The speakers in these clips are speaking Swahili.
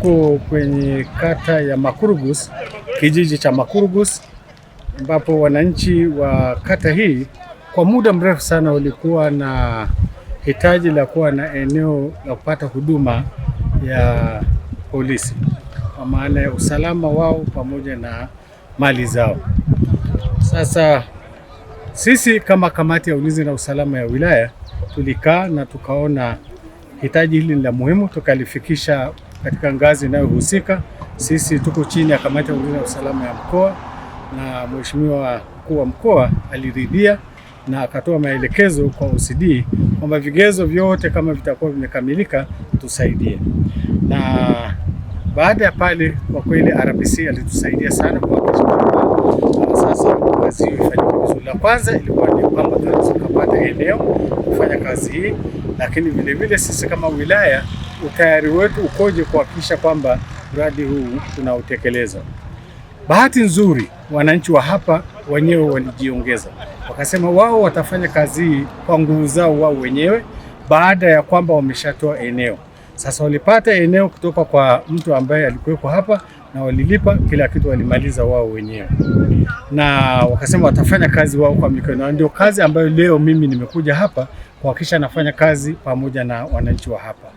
Tuko kwenye kata ya Makurugus, kijiji cha Makurugus, ambapo wananchi wa kata hii kwa muda mrefu sana walikuwa na hitaji la kuwa na eneo la kupata huduma ya polisi kwa maana ya usalama wao pamoja na mali zao. Sasa sisi kama kamati ya ulinzi na usalama ya wilaya tulikaa na tukaona hitaji hili ni la muhimu, tukalifikisha katika ngazi inayohusika. Sisi tuko chini ya kamati ya ulinzi na usalama ya mkoa, na mheshimiwa mkuu wa mkoa aliridhia na akatoa maelekezo kwa OCD kwamba vigezo vyote kama vitakuwa vimekamilika tusaidie. Na baada ya pale, kwa kweli RPC alitusaidia sana kuhakikisha kwamba sasa kazi hiyo ifanyike vizuri. La kwanza ilikuwa ni kwamba tunaweza kupata eneo kufanya kazi hii, lakini vile vile sisi kama wilaya utayari wetu ukoje kuhakikisha kwamba mradi huu tunautekeleza. Bahati nzuri wananchi wa hapa wenyewe walijiongeza, wakasema wao watafanya kazi hii kwa nguvu zao wao wenyewe, baada ya kwamba wameshatoa eneo. Sasa walipata eneo kutoka kwa mtu ambaye alikuwepo hapa na walilipa kila kitu, walimaliza wao wenyewe, na wakasema watafanya kazi wao kwa mikono. Ndio kazi ambayo leo mimi nimekuja hapa kuhakikisha nafanya kazi pamoja na wananchi wa hapa.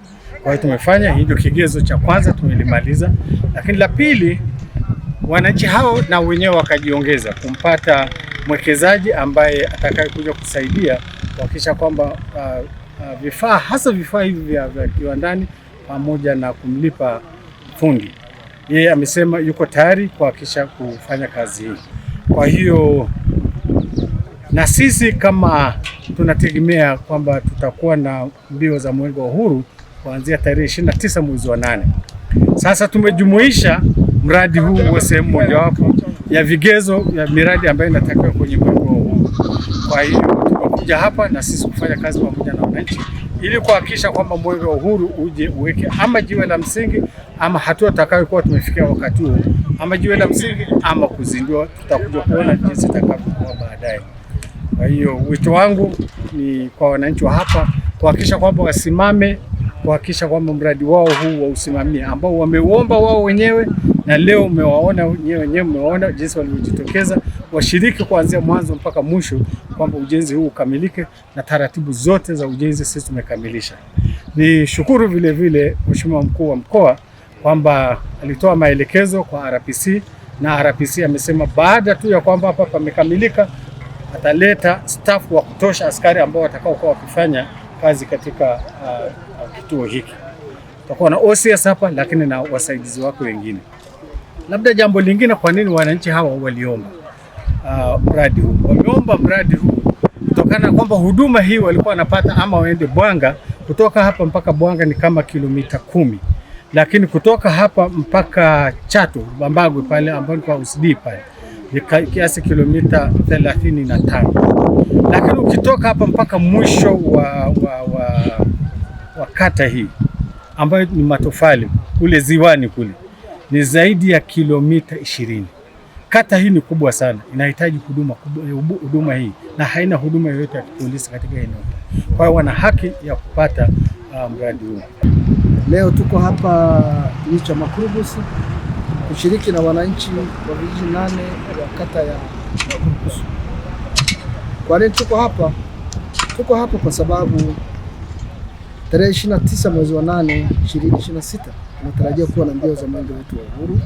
Kwa hiyo tumefanya hii, ndio kigezo cha kwanza tumelimaliza, lakini la pili wananchi hao na wenyewe wakajiongeza kumpata mwekezaji ambaye atakayekuja kusaidia kuhakikisha kwamba vifaa hasa vifaa hivi vya kiwandani pamoja na kumlipa fundi. Yeye amesema yuko tayari kuhakikisha kufanya kazi hii. Kwa hiyo na sisi kama tunategemea kwamba tutakuwa na mbio za Mwenge wa Uhuru kuanzia tarehe 29 mwezi wa 8. Sasa tumejumuisha mradi huu wa sehemu mojawapo ya vigezo vya miradi ambayo inatakiwa kwenye Mwenge wa Uhuru. Kwa hiyo tumekuja hapa na sisi kufanya kazi pamoja na wananchi ili kuhakikisha kwamba Mwenge wa Uhuru uje uweke ama jiwe la msingi ama hatua tutakayokuwa tumefikia wakati huo, ama jiwe la msingi ama kuzindua. Tutakuja kuona jinsi itakavyokuwa baadaye. Kwa hiyo wito wangu ni kwa wananchi wa hapa kuhakikisha kwamba wasimame kuhakikisha kwamba mradi wao huu wa usimamia ambao wameuomba wao wenyewe na leo umewaona wenyewe wenyewe, mmewaona jinsi walivyojitokeza washiriki kuanzia mwanzo mpaka mwisho, kwamba ujenzi huu ukamilike na taratibu zote za ujenzi sisi tumekamilisha. Ni shukuru vile vile Mheshimiwa Mkuu wa Mkoa kwamba alitoa maelekezo kwa RPC na RPC amesema baada tu ya kwamba hapa pamekamilika ataleta staff wa kutosha, askari ambao watakao kuwa wakifanya kazi katika kituo hiki. Tutakuwa na OCS hapa lakini na wasaidizi wake wengine. Labda jambo lingine, kwa nini wananchi hawa waliomba mradi huu? Wameomba mradi huu kutokana na kwamba huduma hii walikuwa wanapata ama waende Bwanga, kutoka hapa mpaka Bwanga ni kama kilomita 10, lakini kutoka hapa mpaka Chato Bambagwe pale ambapo ni kwa OCD pale ni kiasi kilomita 35, lakini ukitoka hapa mpaka mwisho wa kata hii ambayo ni matofali kule ziwani kule ni zaidi ya kilomita 20. Kata hii ni kubwa sana, inahitaji huduma kubwa, huduma hii na haina huduma yoyote ya kipolisi katika eneo hili. Kwa hiyo wana haki ya kupata mradi huu. Leo tuko hapa kijiji cha Makurugusu kushiriki na wananchi wa vijiji 8 wa kata ya Makurugusu. Kwa nini tuko hapa? Tuko hapa kwa sababu tarehe 29 mwezi wa 8 2026 tunatarajia kuwa na mbio za Mwenge wetu wa Uhuru,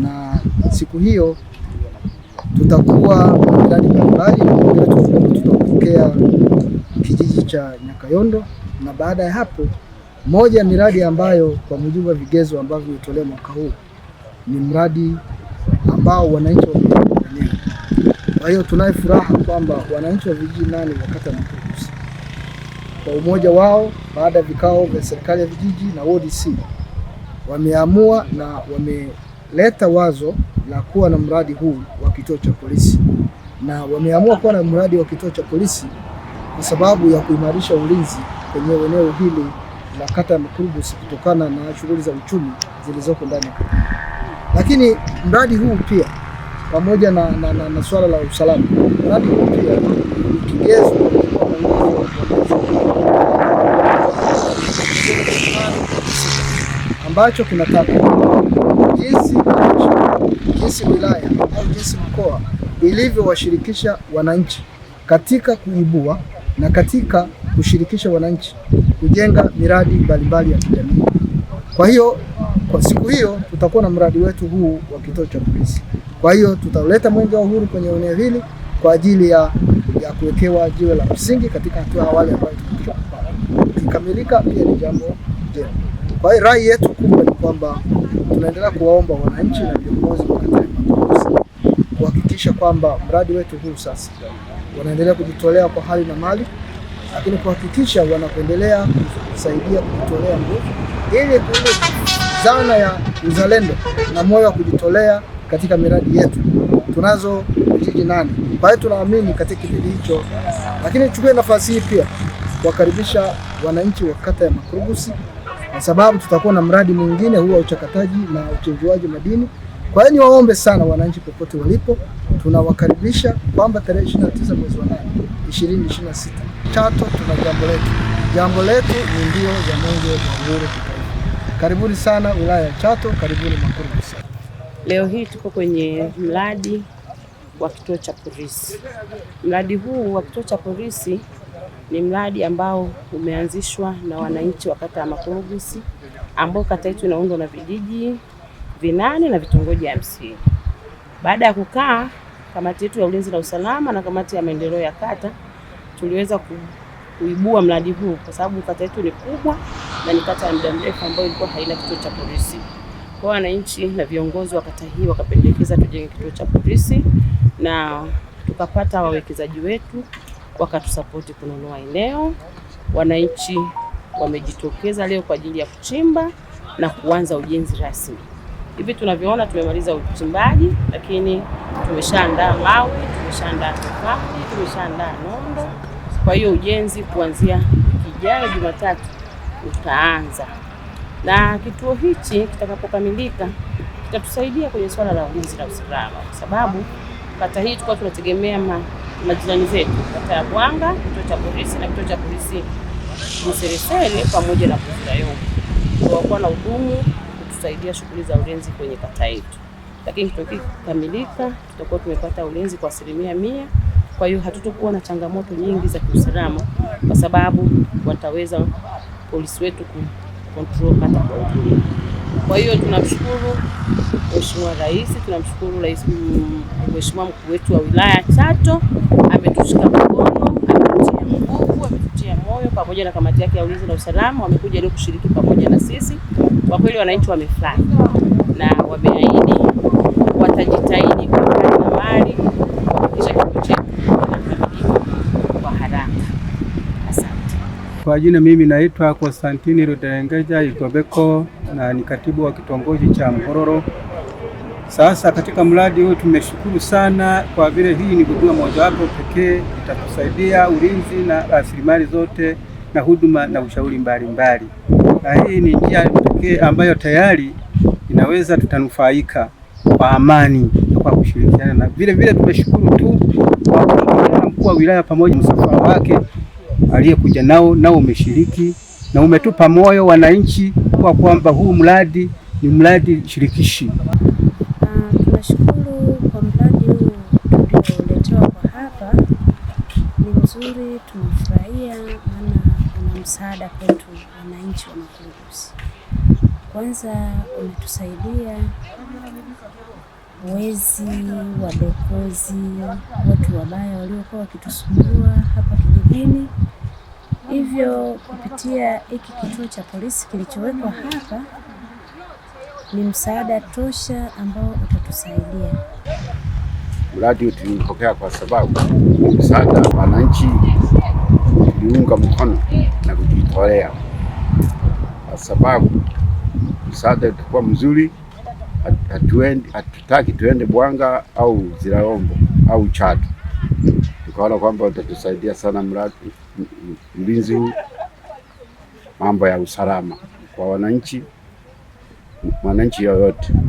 na siku hiyo tutakuwa na miradi mbalimbali. Mwenge wetu wa Uhuru tutaupokea kijiji cha Nyakayondo, na baada ya hapo, moja ya miradi ambayo kwa mujibu wa vigezo ambavyo vimetolewa mwaka huu ni mradi ambao wananchi wameomba wenyewe. Kwa hiyo tunaye furaha kwamba wananchi wa vijiji 8 wa kata ya Makurugusu kwa umoja wao, baada ya vikao vya serikali ya vijiji na ODC, wameamua na wameleta wazo la kuwa na mradi huu wa kituo cha polisi, na wameamua kuwa na mradi wa kituo cha polisi kwa sababu ya kuimarisha ulinzi kwenye eneo hili la kata ya Makurugusu kutokana na shughuli za uchumi zilizoko ndani ya kata. Lakini mradi huu pia pamoja na swala la usalama, mradi huu pia ni kigezo kwa mwongozo ambacho kinataka jinsi wilaya au jinsi mkoa ilivyowashirikisha wananchi katika kuibua na katika kushirikisha wananchi kujenga miradi mbalimbali ya kijamii. Kwa hiyo kwa siku hiyo tutakuwa na mradi wetu huu wa kituo cha polisi. Kwa hiyo tutaleta Mwenge wa Uhuru kwenye eneo hili kwa ajili ya kuwekewa jiwe la msingi katika hatua ya awali ambayo tumekwisha kupata. Ikikamilika pia ni jambo jema. Kwa hiyo rai yetu kubwa ni kwamba tunaendelea kuwaomba wananchi na viongozi wa kata ya Makurugusu kuhakikisha kwamba mradi wetu huu sasa wanaendelea kujitolea kwa hali na mali, lakini kuhakikisha wanaendelea kusaidia kujitolea nguvu ili ile zana ya uzalendo na moyo wa kujitolea katika miradi yetu. Tunazo vijiji 8. Kwa hiyo tunaamini katika kipindi hicho, lakini nichukue nafasi hii pia kuwakaribisha wananchi wa kata ya Makurugusi kwa sababu tutakuwa na mradi mwingine huu wa uchakataji na uchenjuaji madini. Kwa hiyo niwaombe sana wananchi popote walipo, tunawakaribisha kwamba tarehe 29 mwezi wa 8 2026 Chato tuna jambo letu. Jambo letu ni mbio za Mwenge wa Uhuru kitaifa. Karibuni sana wilaya ya Chato, karibuni Makurugusi. Leo hii tuko kwenye mradi wa kituo cha polisi. Mradi huu wa kituo cha polisi ni mradi ambao umeanzishwa na wananchi wa kata ya Makurugusi, ambao kata yetu inaundwa na vijiji 8 na vitongoji 50. Baada ya kukaa kamati yetu ya ulinzi na usalama na kamati ya maendeleo ya kata, tuliweza kuibua mradi huu kwa sababu kata yetu ni kubwa na ni kata ya muda mrefu ambayo ilikuwa haina kituo cha polisi. Kwa wananchi na viongozi wa kata hii wakapendekeza tujenge kituo cha polisi na tukapata wawekezaji wetu wakatusapoti kununua eneo. Wananchi wamejitokeza leo kwa ajili ya kuchimba na kuanza ujenzi rasmi. Hivi tunavyoona tumemaliza uchimbaji, lakini tumeshaandaa mawe, tumeshaandaa tofali, tumeshaandaa nondo. Kwa hiyo ujenzi kuanzia wiki ijayo Jumatatu utaanza. Na kituo hichi kitakapokamilika kitatusaidia kwenye swala la ulinzi na usalama, kwa sababu kata hii tulikuwa tunategemea majirani zetu, kata ya Bwanga, kituo cha polisi na kituo cha polisi Mseresere pamoja na Buzirayombo, wakuwa na hudumu kutusaidia shughuli za ulinzi kwenye kata yetu. Lakini kituo hiki kikamilika, tutakuwa tumepata ulinzi kwa 100%. Kwa hiyo hatutokuwa na changamoto nyingi za kiusalama, kwa sababu wataweza polisi wetu control kata kwa ujumla. Kwa hiyo tunamshukuru Mheshimiwa Rais, tunamshukuru Rais Mheshimiwa mkuu wetu wa wilaya Chato, ametushika mkono, ametutia nguvu, ametutia moyo, pamoja na kamati yake ya ulinzi na usalama wamekuja leo kushiriki pamoja na sisi. Kwa kweli wananchi wamefurahi na wameahidi watajitahidi kwa hali na mali kuhakikisha kituo chetu kinakamilika kwa haraka. Asante. Kwa jina mimi naitwa Konstantini Ruderengeja Igobeko na ni katibu wa kitongoji cha Mhororo. Sasa katika mradi huu tumeshukuru sana kwa vile hii ni huduma mojawapo pekee itatusaidia ulinzi na rasilimali zote na huduma na ushauri mbalimbali, na hii ni njia pekee ambayo tayari inaweza tutanufaika kwa amani na kwa kushirikiana, na vile vile tumeshukuru tu kwa kushirikiana mkuu wa wilaya pamoja na msafara wake aliyekuja nao umeshiriki na umetupa moyo wananchi kwa kwamba huu mradi ni mradi shirikishi. Tunashukuru kwa mradi huu tulioletewa kwa hapa, ni mzuri, tumefurahia maana una msaada kwetu wananchi wa Makurugusi. Kwanza umetusaidia wezi, wadokozi, watu wabaya waliokuwa wakitusumbua hapa kijijini. Hivyo kupitia hiki kituo cha polisi kilichowekwa hapa ni msaada tosha ambao utatusaidia. Mradi tuliupokea kwa sababu msaada wananchi tuliunga mkono na kujitolea, kwa sababu msaada utakuwa mzuri. Hatutaki tuende Bwanga au Zirarombo au Chato. Tukaona kwamba utatusaidia sana mradi mlinzi huu, mambo ya usalama kwa wananchi, mwananchi yoyote.